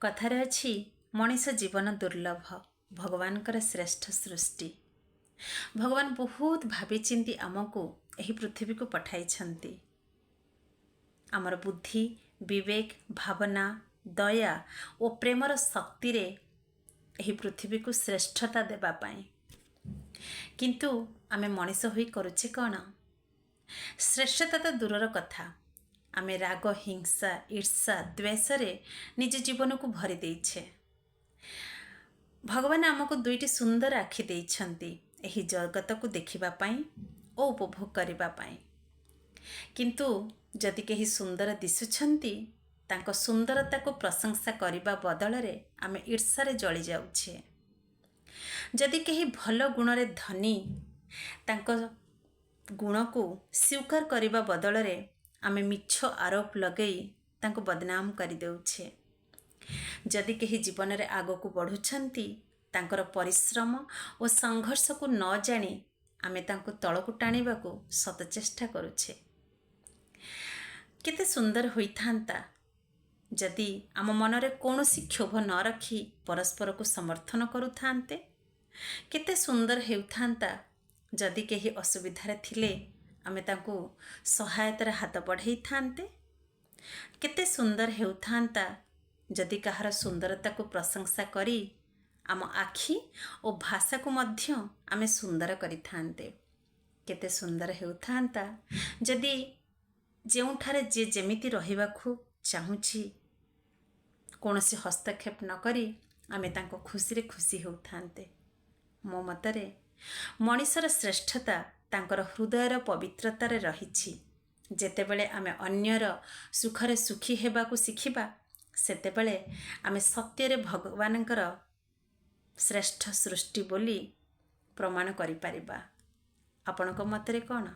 କଥାରେ ଅଛି, ମଣିଷ ଜୀବନ ଦୁର୍ଲଭ, ଭଗବାନଙ୍କର ଶ୍ରେଷ୍ଠ ସୃଷ୍ଟି। ଭଗବାନ ବହୁତ ଭାବିଚିନ୍ତି ଆମକୁ ଏହି ପୃଥିବୀକୁ ପଠାଇଛନ୍ତି, ଆମର ବୁଦ୍ଧି, ବିବେକ, ଭାବନା, ଦୟା ଓ ପ୍ରେମର ଶକ୍ତିରେ ଏହି ପୃଥିବୀକୁ ଶ୍ରେଷ୍ଠତା ଦେବା ପାଇଁ। କିନ୍ତୁ ଆମେ ମଣିଷ ହୋଇ କରୁଛେ କ'ଣ? ଶ୍ରେଷ୍ଠତା ତ ଦୂରର କଥା, ଆମେ ରାଗ, ହିଂସା, ଈର୍ଷା, ଦ୍ୱେଷରେ ନିଜ ଜୀବନକୁ ଭରି ଦେଇଛେ। ଭଗବାନ ଆମକୁ ଦୁଇଟି ସୁନ୍ଦର ଆଖି ଦେଇଛନ୍ତି ଏହି ଜଗତକୁ ଦେଖିବା ପାଇଁ ଓ ଉପଭୋଗ କରିବା ପାଇଁ। କିନ୍ତୁ ଯଦି କେହି ସୁନ୍ଦର ଦିଶୁଛନ୍ତି, ତାଙ୍କ ସୁନ୍ଦରତାକୁ ପ୍ରଶଂସା କରିବା ବଦଳରେ ଆମେ ଈର୍ଷାରେ ଜଳି ଯାଉଛେ। ଯଦି କେହି ଭଲ ଗୁଣରେ ଧନୀ, ତାଙ୍କ ଗୁଣକୁ ସ୍ୱୀକାର କରିବା ବଦଳରେ ଆମେ ମିଛ ଆରୋପ ଲଗେଇ ତାଙ୍କୁ ବଦନାମ କରିଦେଉଛେ। ଯଦି କେହି ଜୀବନରେ ଆଗକୁ ବଢ଼ୁଛନ୍ତି, ତାଙ୍କର ପରିଶ୍ରମ ଓ ସଂଘର୍ଷକୁ ନ ଜାଣି ଆମେ ତାଙ୍କୁ ତଳକୁ ଟାଣିବାକୁ ଶତ ଚେଷ୍ଟା କରୁଛେ। କେତେ ସୁନ୍ଦର ହୋଇଥାନ୍ତା ଯଦି ଆମ ମନରେ କୌଣସି କ୍ଷୋଭ ନ ରଖି ପରସ୍ପରକୁ ସମର୍ଥନ କରୁଥାନ୍ତେ। କେତେ ସୁନ୍ଦର ହେଉଥାନ୍ତା ଯଦି କେହି ଅସୁବିଧାରେ ଥିଲେ ଆମେ ତାଙ୍କୁ ସହାୟତାର ହାତ ବଢ଼େଇଥାନ୍ତେ। କେତେ ସୁନ୍ଦର ହେଉଥାନ୍ତା ଯଦି କାହାର ସୁନ୍ଦରତାକୁ ପ୍ରଶଂସା କରି ଆମ ଆଖି ଓ ଭାଷାକୁ ମଧ୍ୟ ଆମେ ସୁନ୍ଦର କରିଥାନ୍ତେ। କେତେ ସୁନ୍ଦର ହେଉଥାନ୍ତା ଯଦି ଯେଉଁଠାରେ ଯିଏ ଯେମିତି ରହିବାକୁ ଚାହୁଁଛି, କୌଣସି ହସ୍ତକ୍ଷେପ ନ କରି ଆମେ ତାଙ୍କ ଖୁସିରେ ଖୁସି ହେଉଥାନ୍ତେ। ମୋ ମତରେ ମଣିଷର ଶ୍ରେଷ୍ଠତା ତାଙ୍କର ହୃଦୟର ପବିତ୍ରତାରେ ରହିଛି। ଯେତେବେଳେ ଆମେ ଅନ୍ୟର ସୁଖରେ ସୁଖୀ ହେବାକୁ ଶିଖିବା, ସେତେବେଳେ ଆମେ ସତ୍ୟରେ ଭଗବାନଙ୍କର ଶ୍ରେଷ୍ଠ ସୃଷ୍ଟି ବୋଲି ପ୍ରମାଣ କରିପାରିବା। ଆପଣଙ୍କ ମତରେ କ'ଣ?